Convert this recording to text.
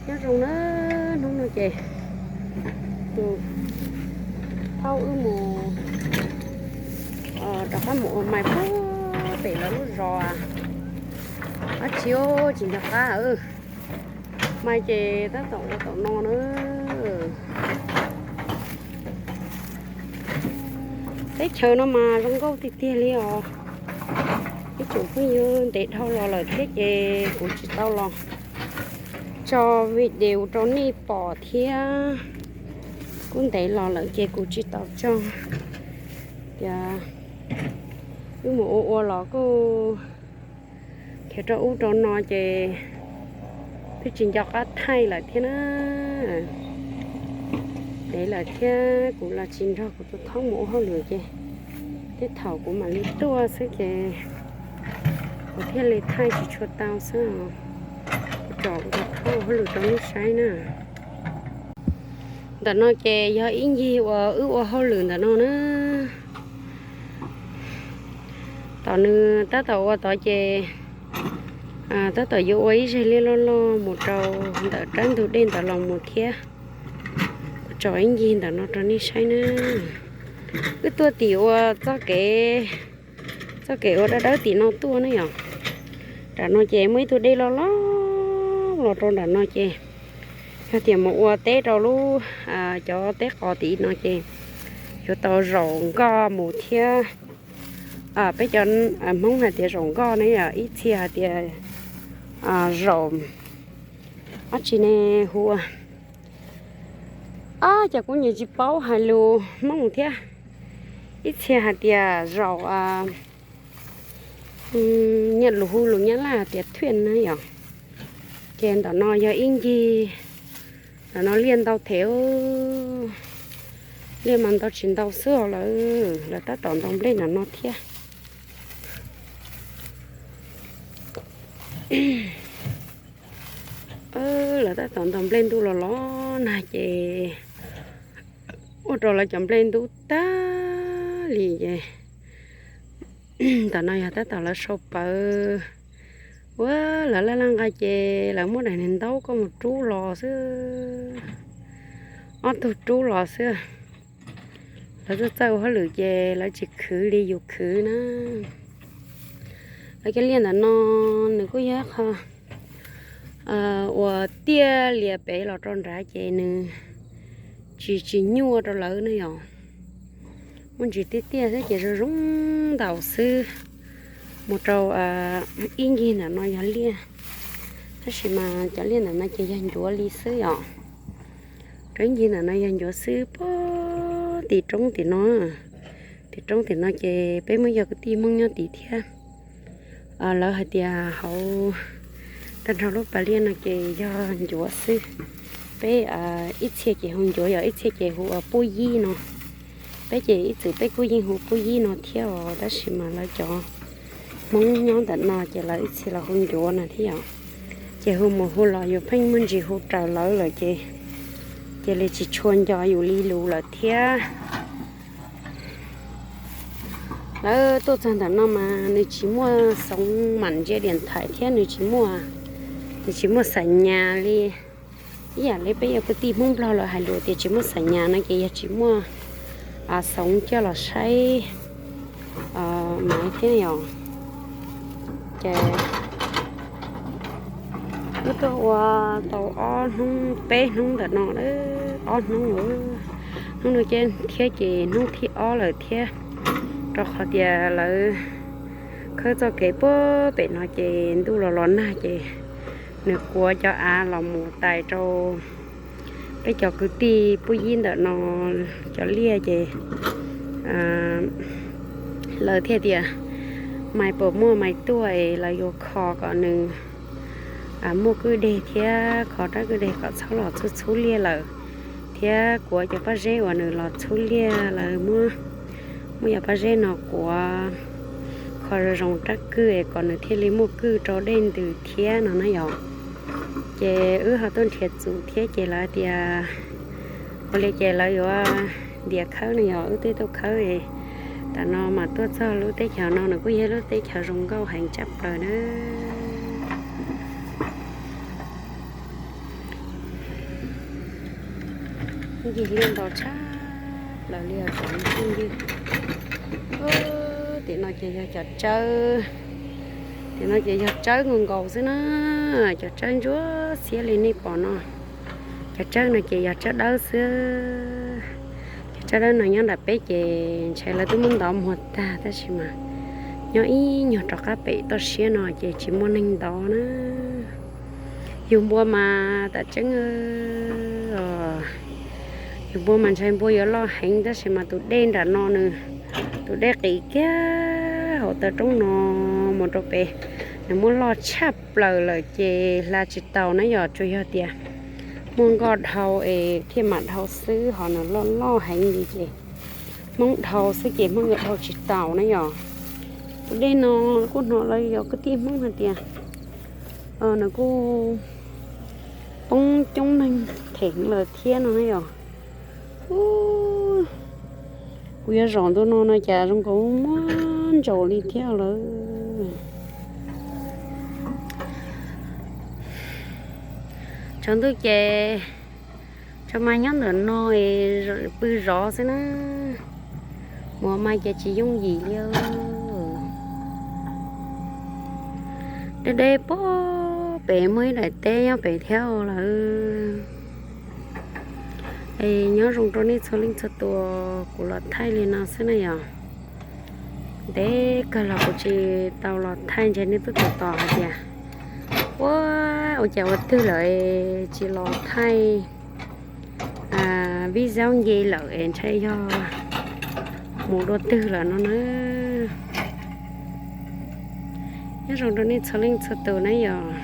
Nyob zoo na, hnub no ces tus thaub wb mus rov qab mus ua mais puag pem lawv lub zos. Dab tsi tsis nco qab. Mais ces tab tom ua tom no na. Teb chaws no mas zoo nkauj tiag tiag li os. Ib tsoom phooj ywg, ntev dhau los lawm thiab ces kuv tsis tau los tso video rau nej pom thiab. Kuj ntev los lawm ces kuv tsis tau tso. Tias wb mus ua ua los kuj khiav rau ub rau no ces twb tsis nco qab thaij lawm thiab na. Ntev lawm thiab kuv los tsis nrog kuv tus thaub mus ua hauj lwm ces tej thaum kuv mam li tuaj xwb ces kuv thiaj li thaij tsis tshua tau xwb. Kuv tso kuv tus thaub ua hauj lwm rau nej saib na. Ntawm no ces yog ib ncig uas wb ua hauj lwm ntawm no na. Tom nws tab tom ua tod ces tab tom yuav ua ib zeg liaj loj loj mus rau ntawm rab ntug dej ntawd los mus thiab. Kuv tso ib ncig ntawm no rau nej saib na. Wb tuaj tim ua txoj kev, txoj kev ua dawb dawb tim no tuaj ne yom. Nram no ces muaj ib tug dej loj loj los rau nram no ces yog tias mus ua teb rau lub, cov teb qos tim no ces yuav tau zaum nkoj mus thiab. Peb cov Hmoob hais tias zaum nkoj ne yom, ib txhia hais tias zaum, dab tsi ne hu ua, ab, cas kuv nyiam tsis paub hais lus Hmoob thiab. Ib txhia hais tias zaum, nyiam lus hu lus Nyab Laj hais tias thuaj na yom. Ces ntawm no yog ib ncig, ntawm no liaj ntau them, liaj mas ntau tsis ntau xwb os lawm, lawv tab tom ntaus nplej ntawm no thiab. Lawv tab tom ntaus nplej ntuj los los nag ces ua rau lawv cov nplej ntub tag li ces ntawm no yog tab tom lawv sau pawv. Ua lawv laj laj nqa ces lawv muab daim niag ntaub koj mus rub los xwb, ob tug rub los xwb. Lawv txawj txawj ua hauj lwm ces lawv tsis khwv li yus khwv na. Lawv cov liaj ntawm no nws kuj yog qho uas tiaj lias pem los rau nrad ces nws tsis tsis nyuaj rau lawv ne yom. Muaj ntsis tiaj tiaj xwb ces zoo zoo ntaus xwb. Mus rau ib ncig ntawm no yog liaj, tab sis mas cov liaj ntawm no ces yog ncuav li xwb yom. Rau ib ncig ntawm no yog ncuav xwb, puag tim roob tim no, tim roob tim no ces peb muaj yog kwv tij Hmoob nyob tim thiab. Lawv hais tias hauv tag nrho lub pas liaj no ces yog ncuav xwb. Peb ib txhia ces hu ncuav yom, ib txhia ces hu ua puj yib no. Peb ces ib txwm peb kuj yeej hu puj yib no thiab os, tab sis mas lawv cov Hmoob nyob ntawm no ces lawv ib txhia los hu ncuav no thiab yom. Ces hu mus hu los yus pheej muaj ntsis hu raws lawv lawm ces cia li tsis tshua nco yus li lus lawm thiab. Lawv tuaj txog ntawm no mas nws tsis muaj xoov mam ntsia diam thaim thiab nws tsis muaj, nws tsis muaj xam nyas li. Ib yam li peb yog kwv tij Hmoob Nplog lawv hais lus tias tsis muaj xam nyas no ces yog tsis muaj xoov coj los saib maiv thiab yom. Ces wb tuaj ua tau ob hnub peb hnub ntawm no, ob hnub, hnub no thiab ces hnub thib ob lawm thiab, rau qhov tias lawv khawb txoj kev puag pem no ces ntuj los los nag ces nws kuav cov av los mus tais rau peb cov kwv tij puj yib ntawm no cov liaj ces lawv thiaj tias mais puas muaj mais tuaj es lawv yuav kho kom nws muaj kwj deg thiab kho rab kwj deg kom txhob los txhub txhub liaj lawm, thiab kuav cov pob zeb uas nws los txhub liaj lawv muab, muab cov pob zeb no kuav kho zoo zoo rab kwj es kom nws thiaj li muaj kwj rau dej ntws thiab no na yom. Ces wb ho tuaj nrhiav txuv thiab ces lawv tias ua li ces lawv yuav ntiav khawb no yom, wb twb tuaj khawb. Tam no mas tuaj txog lub teb chaws no nws kuj yog lub teb chaws zoo nkauj heev tshaj plaws na. Ncig liaj ntau tshaj plaws li os cov phooj ywg. Tim no ces yog cov tsawb, tim no ces yog tsawb nkaus nkaus xwb na. Cov tsawb ntsuab xiab li nej pom no, cov tsawb no ces yog tsawb dawb xwb. Cov tsawb dawb no nyob nram peb ces ntshai lawv twb muab ntov muag tag tab sis mas nyob ib nyuag rov qab pem toj siab no ces tsis muaj neeg ntov na. Yug npua mas tam tseeb, yug npua mas ntshai npua yuav loj heev tab sis mas tus dej nram no nws, tus dej qis kiag hauv taw roob no mus rau pem, nws muab loj tshaj plaws lawm ces hla tsis taus na yom. Tsuas yog tias muaj nkoj dhau es thiaj mam dhau xwb, ho nws loj loj heev li ces Hmoob dhau xwb ces Hmoob yuav dhau tsis taus na yom. Tus dej no kuj hnov lawv yog kwv tij Hmoob hais tias nws kuj poob coob neeg theem lawm thiab no na yom. Kuv yuav zaum ntu no no cas zoo nkaus muaj ntsaum li thiab lawm. Tsaus ntuj ces tsaus mas nyob ntawm no pw zov xwb na. Mus mas ces tsis yooj yim li. Deb deb puag pem muaj ib daim teb nyob pem thiab lawm. Es nyob zoo rau nej txhua leej txhua tus, kuv los thaij li no xwb na yom. Ntev kawg los kuv tsis tau los thaij, ntshe nej twb tos tos hais tias ua, ua cas ua twg lawm tsis los thaij vij zaub nce lawm es ntshai yog mus dua twg lawm no na. Nyob zoo rau nej txhua leej txhua tus na yom.